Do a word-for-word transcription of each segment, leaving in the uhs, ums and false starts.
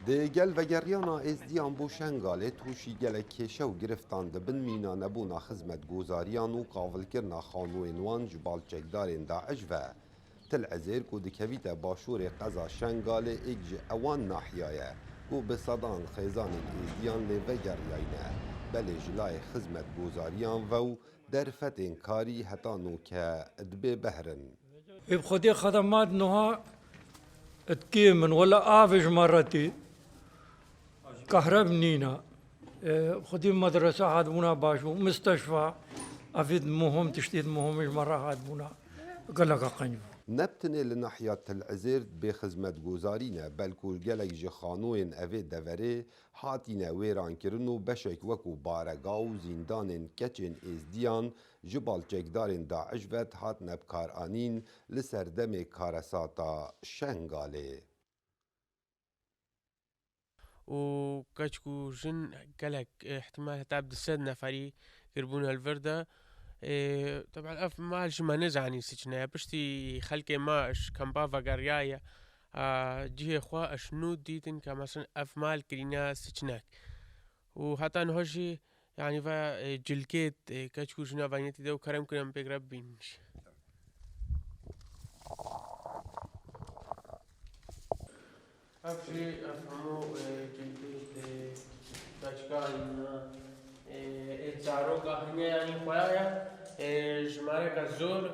Di gel vegeriyana Êzdiyan bo Şengalê tûşî gelek kêşe û giriftan dibin, mîna nebûna xizmetgozariyan û qavilkirina xanoyên wan ji bal çekdarên DAIŞ ve. Til Ezêr ku dikevîte başûrê qeza Şengalê, êk ji ewan nahiya ye ku bi sedan xêzanên Êzdiyan lê vegeriyayne, belê ji layê xizmetgozariyan ve û derfetên karî heta nûke dibê behrin. Ê bi Xwedê xedemat niha dikê min, wela avê ji me re tê. Kahreb nîne. Ê, xwedî medrese hatbûna baş bû, misteşfa, evî muhim tiştê muhim ji me re hatbûna. Geleka qenc bû. Ne bi tenê li nahiya Til Ezêr bê xizmetgozarî ne, belkû gelek ji xanoyên evê deverê hatîne wêrankirin û beşek wekû barega û zîndanên keçên Êzdiyan ji bal çekdarên DAIŞ ve hatine bikaranîn li serdemê karesata Şengalê. û keç û jin gelek, e, ihtimal heta bi du sed neferî kiribûn li vir de. E, teben ev mal ji me nizanî siçine ye. Piştî xelkê me ji kampa vegeriyaye, a, cihê xwe, ji nû dîtin ke mesela ev mal kirîne siçinek. Û heta niha jî, yanî ve, e, cilkê, e, keç û jina veniyetî de û kerem kirin pêk re bibînin jî. Ev jî, ev hemû, e, cilkê, e, keçika hîna, e, ê zaroka hîne, yanî xweya ye, e, jimareke zor li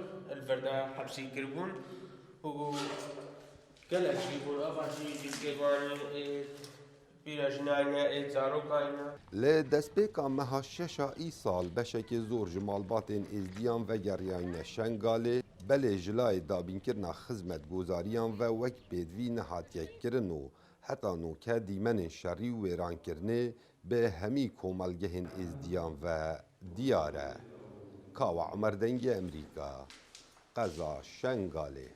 vir de hepsî kiribûn û gelek jî bûn. Eva jî cilkê wan, e, pîra jina hîne, ê zaroka hîne. Li destpêka meha şeş a îsal beşekê zor ji malbatên Êzdiyan vegeriyayne Şengalê, belê ji layê dabînkirina xizmetgozariyan ve wek pêdivî nehatiye kirin û heta nûke dîmenên şerî û wêrankirinê bi hemî komelgehên Êzdiyan ve diyar e. Kawa Umer, Dengê Emerîka, qeza Şengalê.